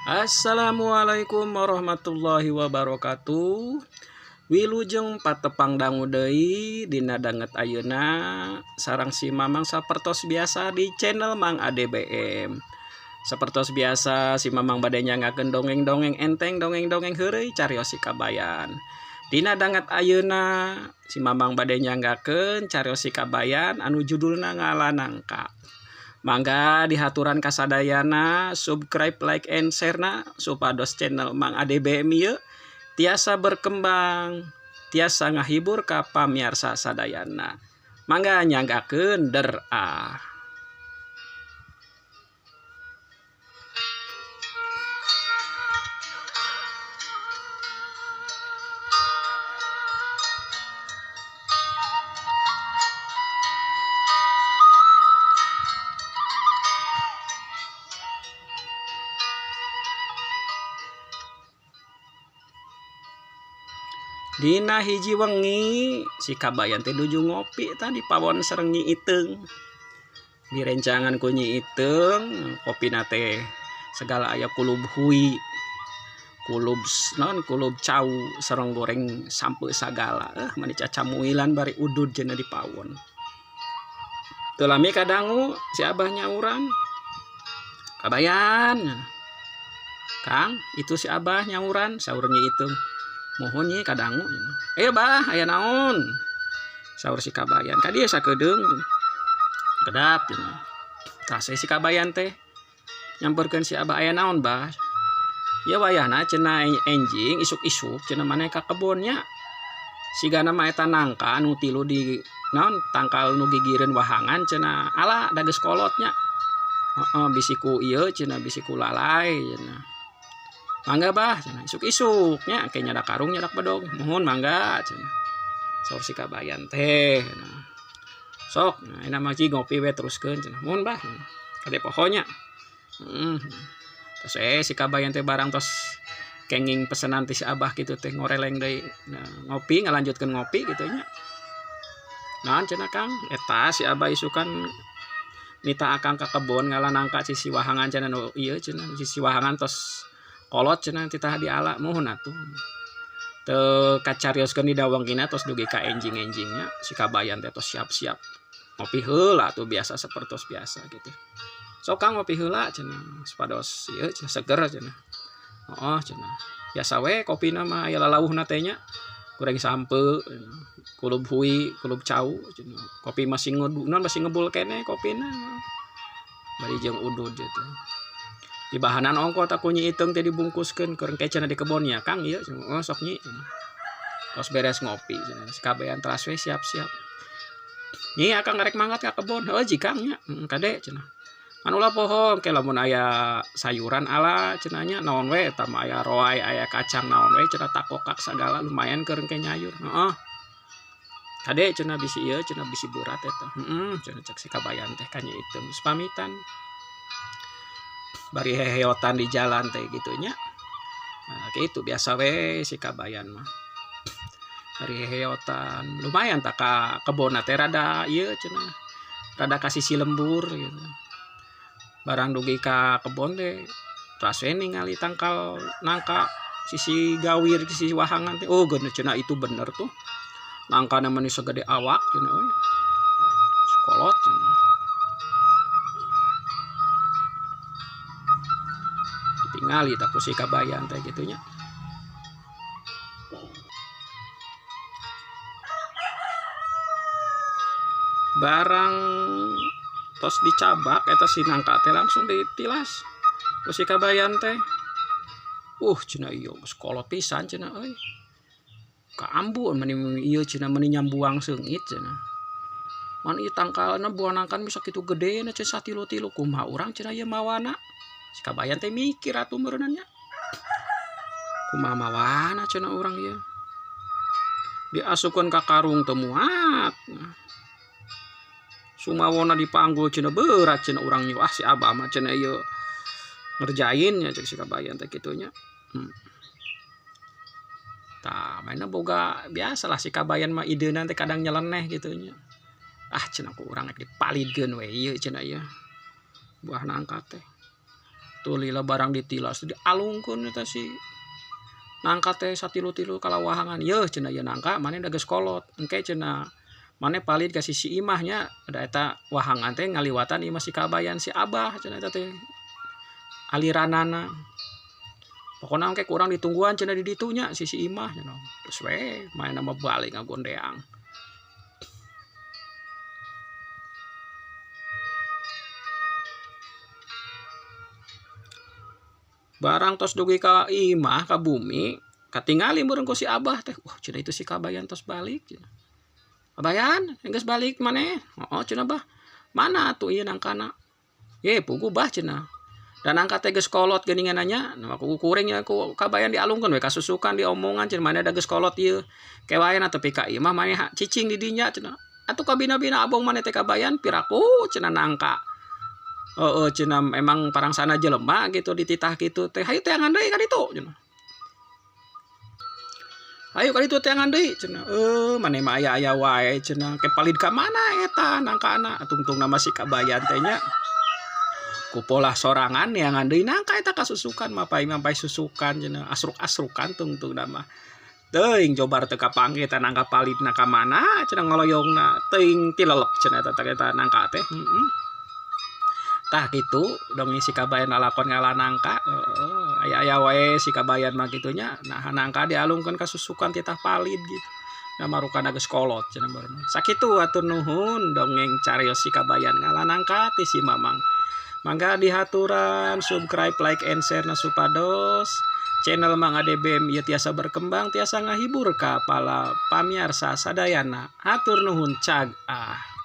Assalamualaikum warahmatullahi wabarakatuh. Wilujeng patepang dangu deui dina danget ayeuna sareng si Mamang sapertos biasa di channel Mang ADBM. Sapertos biasa si Mamang bade nyanggakeun dongeng-dongeng enteng, dongeng-dongeng heureuy carios si Kabayan. Dina danget ayeuna si Mamang bade nyanggakeun carios si Kabayan anu judulna Ngala Nangka. Mangga dihaturan kasadayana subscribe, like, and share na supados channel Mang ADBM ieu tiasa berkembang, tiasa ngahibur ka pamiarsa sadayana. Mangga nyanggakeun der ah. Dina hiji wengi si Kabayan teh nuju ngopi tadi pawon sareng Nyi Iteung. Direncangan ku Nyi Iteung, kopina teh segala aya kulub hui, kulub non kulub cau sareng goreng sampe sagala. Mani cacamuilan bari udud cenah di pawon. Teu lami kadangu si abah nyauran. Kabayan. Kang, itu si abah nyauran saur Nyi Iteung. Mohon nyi kadangu. Bah aya naon? Saur si Kabayan. Ka dieu sakedeung. Kedap cenah. Tah si Kabayan teh nyamperkeun si abah aya naon bah? Ieu wayahna cenah enjing isuk-isuk cenah maneh ka kebonnya. Sigana mah eta nangka anu tilu di naon tangkal nu gigireun wahangan cenah ala da geus kolotnya. Heeh, bisi ku ieu cenah bisi ku lalai cenah. Mangga bah cenah isuk-isuk nya ke nyadak karung nyadak bedog muhun mangga cenah. Saur si Kabayan teh cenah. Sok nah enak mah ngopi we teruskeun cenah. Muhun bah kade poho nya. Terus si Kabayan teh barang tos kenging pesenan ti si abah kitu teh ngoreleng deui. Nah, ngopi ngalanjutkeun ngopi kitu nya. Naon cenah Kang? Eta si abah isukan nita akang ka kebon ngala nangka sisi wahangan cenah nu ieu cenah sisi wahangan tos kolot cenah titah diala muhun atuh. Teu kacarioskeun di dawangkina tos dugi ka enjing-enjingnya si Kabayan teh tos siap-siap ngopi heula atuh biasa sapertos biasa gitu. Sok Kang ngopi heula cenah supados ieu cenah seger cenah. Heeh cenah. Biasa we kopina mah aya lalauhna teh nya. Goreng sampe, kulub hui, kulub cau cenah. Kopi masih ngedunan masih ngebul keneh kopina. Bari jeung udud gitu. Dibahanan ongko tak ku Nyi Iteung teh dibungkuskeun keur engke cenah di kebonnya Kang ieu cenah. Oh sok Nyi cenah. Tos beres ngopi cenah. Si Kabayan teras we siap-siap. Nyi akang ngarek mangkat ka kebon. Heuh ji Kang nya. Kade cenah. Anu ulah poho engke lamun aya sayuran ala cenah nya naon we eta mah aya roai aya kacang naon we cenah takokak sagala lumayan keur engke nyayur. Heeh. Kade cenah bisi ieu cenah bisi berat eta. Heeh cenah cek si Kabayan teh ka Nyi Iteung geus pamitan. Bari heheotan di jalan teh gitu nya. Nah, kitu biasa we si Kabayan mah. Bari heheotan lumayan tak ka kebonna teh rada ieu cenah. Rada ka sisi lembur gitu. Barang dugi ka kebon teh teras we ningali tangkal nangka sisi gawir sisi wahangan teh. Oh geus cenah itu bener tuh. Nangkana mah sagede awak cenah euy. Sekolot cenah. Ditingali tak ku si Kabayan teh kitu nya. Barang tos dicabak eta si nangka teh langsung ditilas ku si Kabayan teh. Cenah ieu geus kolot pisan cenah euy. Kaambu meni ieu cenah meni nyambuang seungit cenah. Man ieu tangkalna buah nangkan bisa kitu gedena cenah satilu-tilu kumaha urang cenah ieu mawana. Si Kabayan teh mikir atuh meureunna nya. Kumaha mawana cenah urang ieu. Diasupkeun ka karung teu muat. Sumawona dipanggul cenah berat cenah urang ieu. Ah si abah mah cenah ieu ngerjain nya cek si Kabayan teh kitu nya. Tah mainna boga biasalah si Kabayan mah ideuna teh kadang nyeleneh kitu nya. Ah cenah ku urang rek dipalidkeun we ieu cenah ieu. Buah nangka teh. Atuh lila barang ditilas dialungkeun eta si nangka teh satilu-tilu kalawahangan. Yeuh cenah ieu nangka maneh da geus kolot. Engke cenah maneh palid ka sisi imah nya da eta wahangan teh ngaliwatan imah si Kabayan si Abah cenah eta teh aliranana. Pokona engke ku urang ditungguan cenah di ditu nya sisi imah cenah. Geus we manehna mah balik ngagondeang. Barang tos dugi ka imah ka bumi katingali meureun ku si Abah teh. Wah cenah itu si Kabayan tos balik cenah. Kabayan geus balik maneh? Heuh cenah Bah. Mana atuh ieu nangkana? Ye puguh Bah cenah. Da nangka teh geus kolot geuningan nya, nah ku kuring nya ku Kabayan dialungkeun we kasusukan diomongan cenah maneh da geus kolot ieu. Ke wae na tepi ka imah maneh cicing di dinya cenah. Atuh kabina-bina abong maneh teh Kabayan piraku cenah nangka. Heeh cenah emang parangsana jelema gitu dititah kitu teh hayu teangan deui ka ditu cenah. Hayu ka ditu teangan deui cenah. Maneh mah aya-aya wae cenah ke palid ka mana eta nangkana tungtungna mah si Kabayan teh nya. Ku polah sorangan neangan deui nangka eta kasusukan mapay-mapay susukan cenah asruk-asrukan tungtungna mah. Teuing jobar teu kapanggih eta nangka palidna ka mana cenah ngoloyongna teuing tilelep cenah eta teh eta nangka teh. Tah kitu dongeng si Kabayan lalakon ngala nangka. Aya-aya wae si Kabayan mah kitu nya. Nah nangka dialungkeun ka susukan titah palid gitu. Nah marukana geus kolot cenah barudak. Sakitu hatur nuhun dongeng carios si Kabayan ngala nangka ti si Mamang. Mangga dihaturan subscribe, like, and share na supados channel Mang ADBM ieu tiasa berkembang tiasa ngahibur ka para pamiarsa sadayana. Hatur nuhun cag ah.